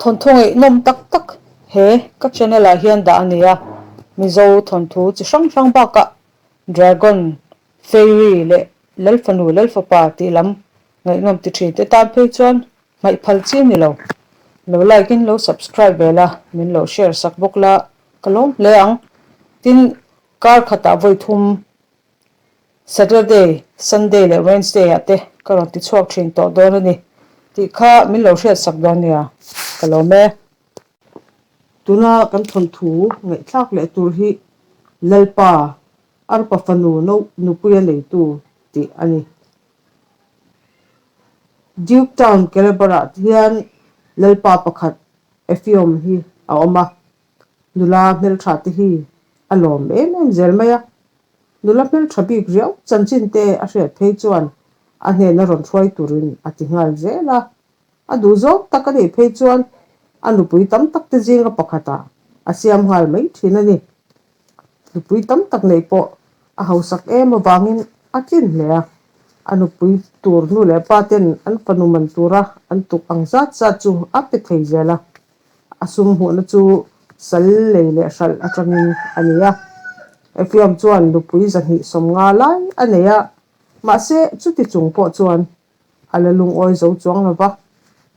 Thawnthu ngaihnawm tak tak he ka channel ah hian dah a ni a, Mizo thawnthu chi hrang hrang bakah Dragon, Fairy leh Lalfanu Lalfapa tih lam ngaihnawm ti thin te tan phei chuan hmaih phal chi a ni lo. Lo like in lo subscribe ve la, min lo share sak bawk la ka lawm hle ang. Tin, kar khatah vawi thum Saturday, Sunday leh Wednesday ah te ka rawn ti chhuak thin tawh dawn a ni tih kha min lo hriat sak dawn nia, ka lawm e. Tuna kan thawnthu ngaihthlak leh tur hi Lalpa, Arpa fanu no nupuia neitu tih a ni. Duke Town Calabar-ah hian Lalpa pakhat Ephiom hi a awm a, Nula hmeltha te hi a lawm em em zel mai a, nula hmeltha bik riau chanchin te a hriat phei chuan a hnena rawn hruai turin a ti nghal zel a, a duh zawng tak a nih phei chuan a nupui tam tak te zinga pakhatah a siam nghal mai thin a ni. Nupui tam tak neih pawh a hausak em avangin a tlin hle a, a nupui tur nu leh pa ten an fanu man tura an tuk ang zat zat chu a pe thei zel a. A sum hmuhna chu sal lei leh hralh atangin a ni a. Ephraim chuan nupui 250 lai a nei a, mahse chuti chung pawh chuan a la lungawi zo chuang lo va,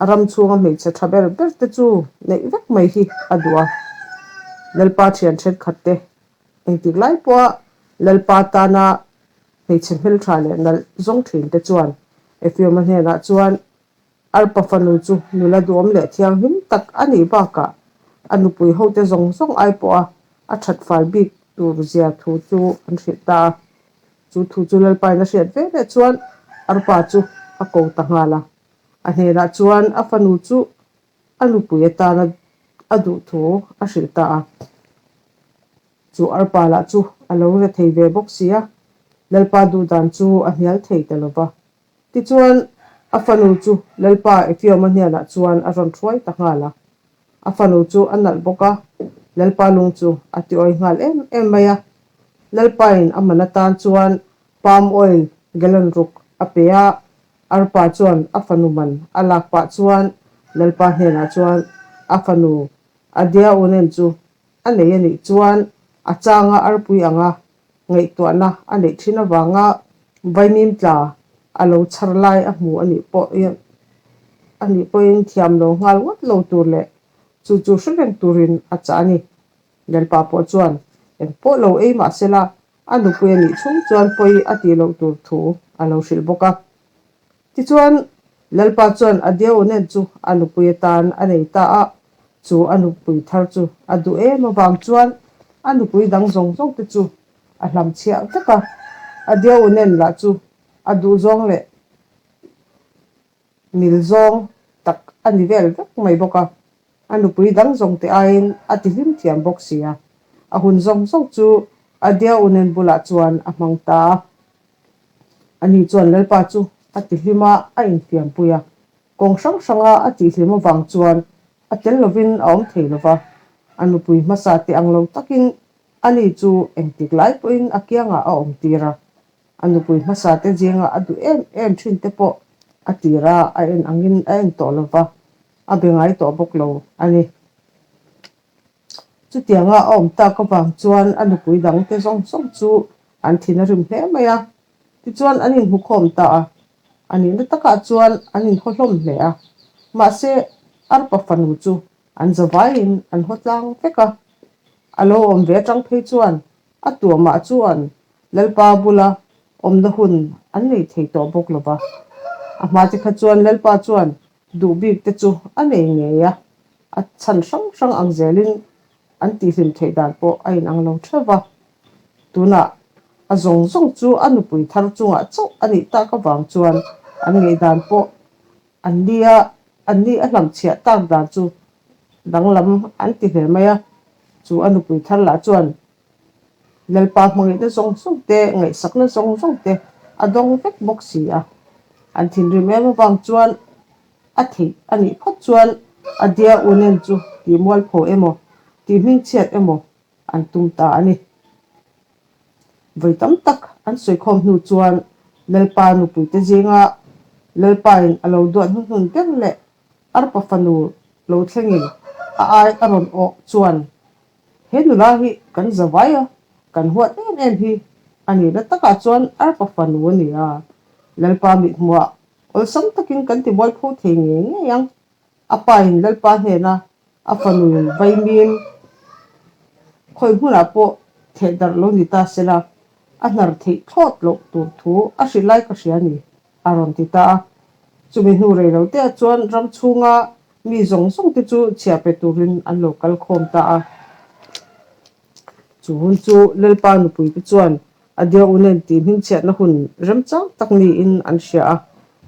a ram chhunga hmeichhe tha ber ber te chu neih vek mai hi a duh a. Lalpa thian thenkhat te engtik lai pawha Lalpa tana hmeichhe hmeltha leh nalh zawng thin te chuan Ephraim-a hnenah chuan Arpa fanu chu nula duhawm leh thianghlim tak a nih bakah a nupui hote zawng zawng ai pawha a that fai bik tur zia thu chu an hrilh ta a. Chu thu chu Lalpain a hriat ve leh chuan Arpa chu a ko ta nghal a. A hnenah chuan a fanu chu a nupui atana a duh thu a hrilh ta a. Chu Arpa lah chu a lo re thei ve bawk si a, Lalpa duhdan chu a hnial thei ta lo va. Tichuan, a fanu chu Lalpa Efioma hnenah chuan a rawn hruai ta nghal a. A fanu chu a nalh bawk a, Lalpa lung chu a tiawi nghal em em mai a. Lalpain a man atan chuan palm oil gallon ruk a pe a, Arpa chuan a fanu man a lak pah chuan Lalpa hnenah chuan a fanu Adiaunen chu a nei a nih chuan a changa arpui anga Ngaihtuahna a neih thin avanga vaimim tla a lo chhar lai a hmu a nih pawh a nih pawhin thiam lo nghal ngawt lo tur leh chu chu hre reng turin a chah a ni. Lalpa pawh chuan eng pawh lo ei mah sela a nupui a nih chhung chuan pawi a tih loh tur thu a lo hrilh bawk a. Tichuan, Lalpa chuan a Diaunen chu a nupui atan a nei ta a, chu a nupui thar chu a duh em avang chuan a nupui dang zawng zawng te chu a hlamchhiah vek a, a Diaunen lah chu a duhzawng leh mil zawng tak a ni vel vek mai bawk a, a nupui dang zawng te aiin a tihlim thiam bawk si a, a hun zawng zawng chu a Diaunen bulah chuan a hmang ta a. Ani chuan Lalpa chu a tihlim a, a infiampui a. Kawng hrang hranga a tihlim avang chuan a tel lovin a awm thei lo va. A nupui hmasa te ang lo takin ani chu engtik lai pawhin a kiangah a awm tir a. A nupui hmasa te zinga a duh em em thin te pawh a tir a, a en angin a en tawh lo va, a be ngai tawh bawk lo a ni. Chutianga a awm tak avang chuan a nupui dangte zawng zawng chu an thin a rim hle mai a, tichuan an inhmukhawm ta a, a nihna takah chuan an inhaw hlawm hle a, mahse Arpa fanu chu an zavaiin an haw tlang vek a, a lo awm ve atang phei chuan a tuamah chuan Lalpa bula awmna hun an nei thei tawh bawk lo va, a hma te kha chuan Lalpa chuan duh bik te chu a nei ngei a, a chhan hrang hrang ang zelin an tihhlim theih dan pawh a inang lo theuh va. Tunah a zawng zawng chu a nupui thar chungah chauh a nih tak avang chuan an ngaihdan pawh an nia an ni a hlamchhiah tak dan chu danglam an ti hle mai a. Chu a nupui thar lah chuan Lalpa hmangaihna zawng zawng te, ngaihsakna zawng zawng te a dawng vek bawk si a. An thinrim em avang chuan A theih a nih phawt chuan a dia unen chu tih mualpho emaw, tih hmingchhiat emaw an tum ta a ni. Vawi tam tak an sawikhawm hnu chuan Lalpa nupuite zinga Lalpain a lo duat hnuhnun ber leh Arpa fanu. lo thlengin a ai a rawn awh chuan he nula hi kan zavai a, kan huat em em hi a nihna takah chuan arpa fanu a ni a, Lalpa mithmuah awlsam takin kan ti mualpho thei ngei ngei ang. A pain Lalpa hnena a fanuin vaimim khawi hmunah pawh theh darh lo ni ta sela, a hnar theih thlawt loh tur thu a hrilh lai ka hria a ni, a rawn ti ta a. Chumi hnu rei lo teah chuan ram chhunga mi zawng zawng te chu chhiah pe turin an lo kal khawm ta a. Chu hun chu Lalpa nupui te chuan a dia unen tih hmingchhiatna hun remchang tak niin an hria a,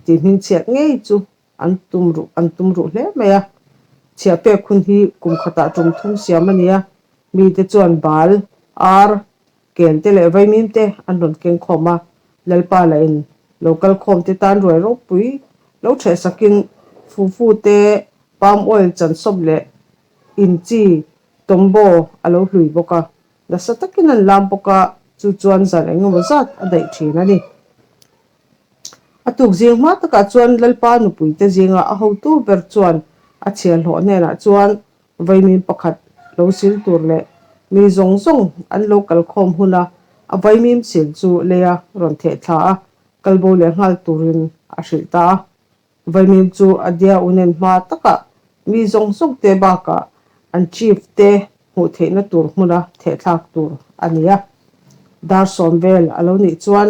tih hmingchhiat ngei chu An tum ruh an tum ruh hle mai a. Chhiah pek hun hi kum khatah tum thum siam a ni a, mite chuan bal, ar, kel te leh vaimim te an rawn keng khawm a, Lalpa lah in lo kal khawm te tan ruai ropui lo theh sakin fufu te, palm oil chan sawp leh in chi tombo a lo hlui bawk a. Nasa takin an lam bawk a, chu chuan zan engemaw zat a daih thin a ni. A tuk zing hma takah chuan Lalpa nupuite zinga a hotu ber chuan a chhiahhlawh hnenah chuan vaimim pakhat lo sil tur leh mi zawng zawng an lo kal khawm huna a vaimim sil chu leia rawn theh thla a, kalbo leh nghal turin a hrilh ta a. Vaimim chu a dia unen hma takah mi zawng zawng te bakah an chief te hmuh theihna tur hmuna thehthlak tur a ni a. Dar sawm vel a lo nih chuan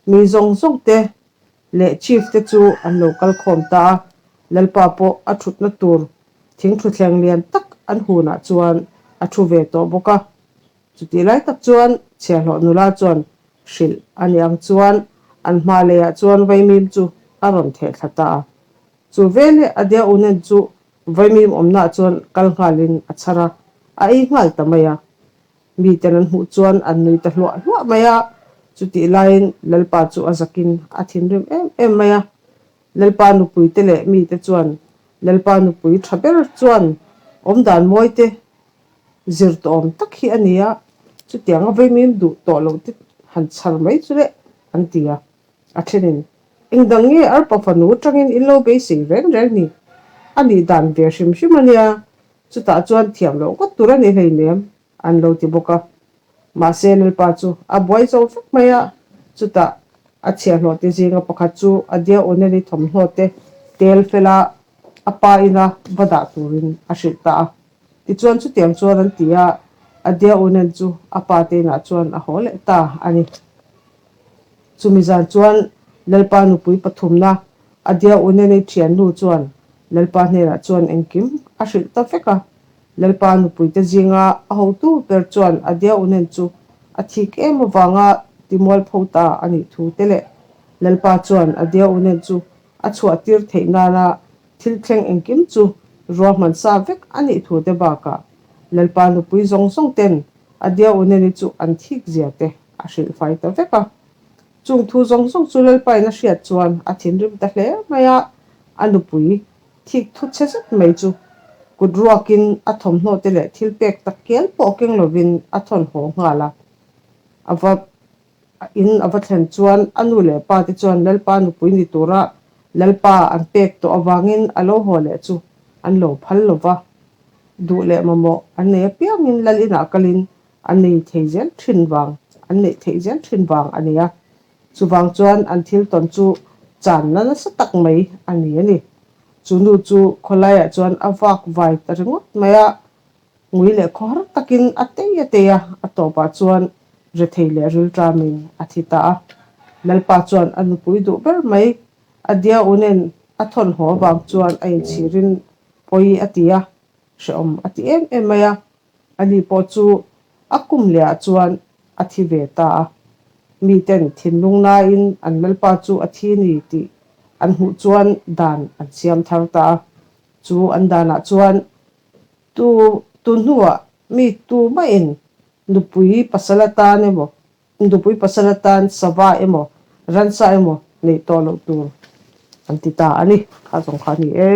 mi zawng zawng te leh chief te chu an lo kal khawm ta a, Lalpa pawh a thutna tur thing thuthleng lian tak an hunah chuan a thu ve tawh bawk a. Chutih lai tak chuan chhiahhlawh nula chuan hrilh a ni ang chuan an hma leiah chuan vaimim chu a rawn theh thla ta a. Chu veleh a dia unen chu vaimim awmnaah chuan kal nghalin a chhar a, a ei nghal ta mai a. Miten an hmuh chuan an nui ta hluah hluah mai a, chutih laiin Lalpa chu a zakin a thinrim em em mai a. Lalpa nupuite leh mite chuan Lalpa nupui tha ber chuan awmdan mawite Zir tawm tak hi a ni a, chutianga vaimim duh tawh loh te han chhar mai chu le, an ti a. A thenin, Eng dang nge arpa fanu atangin in lo beisei reng reng ni? A nih dan ve hrim hrim a nia, chutah chuan thiam loh ngawt tur a ni hleinem, an lo ti bawk a. Mahse Lalpa chu a buai zo vek mai a, chutah a chhiahhlawh te zinga pakhat chu a dia Oneli thawmhnaw te tel fela a pa ina va dah turin a hrilh ta a. Tichuan chutiang chuan an ti a, Adia Unen chu a pa te inah chuan a haw leh ta a ni. Chumi zan chuan Lalpa nupui pathumna Adia Uneni thiannu chuan Lalpa hnenah chuan engkim a hrilh ta vek a. Lalpa nupuite zinga a hotu ber chuan Adia Unen chu a thik em avanga timualpho ta a nih thu te leh Lalpa chuan Adia Unen chu a chhuahtir theih nana Thil thleng engkim chu ruahman sa vek a nih thu te bakah Lalpa nupui zawng zawng ten a dia Uneni chu an thik zia te a hrilh fai ta vek a. Chung thu zawng zawng chu Lalpain a hriat chuan a thinrim ta hle mai a, a nupui thik thu chhe zet mai chu kut ruakin a thawmhnaw te leh thil pek tak kial pawh keng lovin a thawn haw nghal a, a va A in a va thlen chuan a nu leh pa te chuan Lalpa nupui ni tura Lalpa an pek tawh avangin a lo haw leh chu an lo phal lo va. Duh leh mamawh an nei apiangin Lal inah kalin an nei thei zel thin vang an neih theih zel thin vang a ni a. Chuvang chuan an thil tawn chu channa nasa tak mai a ni a ni. Chu nu chu khawlaiah chuan a vak vai ta ringawt mai a, Ngui leh khawhar takin a tei a tei a, a tawpah chuan rethei leh rilṭamin a thi ta a. Lalpa chuan a nupui duh ber mai, a dia unen a thawn haw avang chuan a inchhirin pawi a ti a, hrehawm a ti em em mai a. Ani pawh chu a kum lehah chuan a thi ve ta a. Miten thinlung nain an Lalpa chu a thi ni tih an hmuh chuan dan an siam thar ta a. Chu an danah chuan Tu tu hnuah mi tu maiin nupui pasal atan emaw, nupui pasal atan sava emaw, ransa emaw neih tawh loh tur an ti ta a ni. Kha zawng kha a ni e.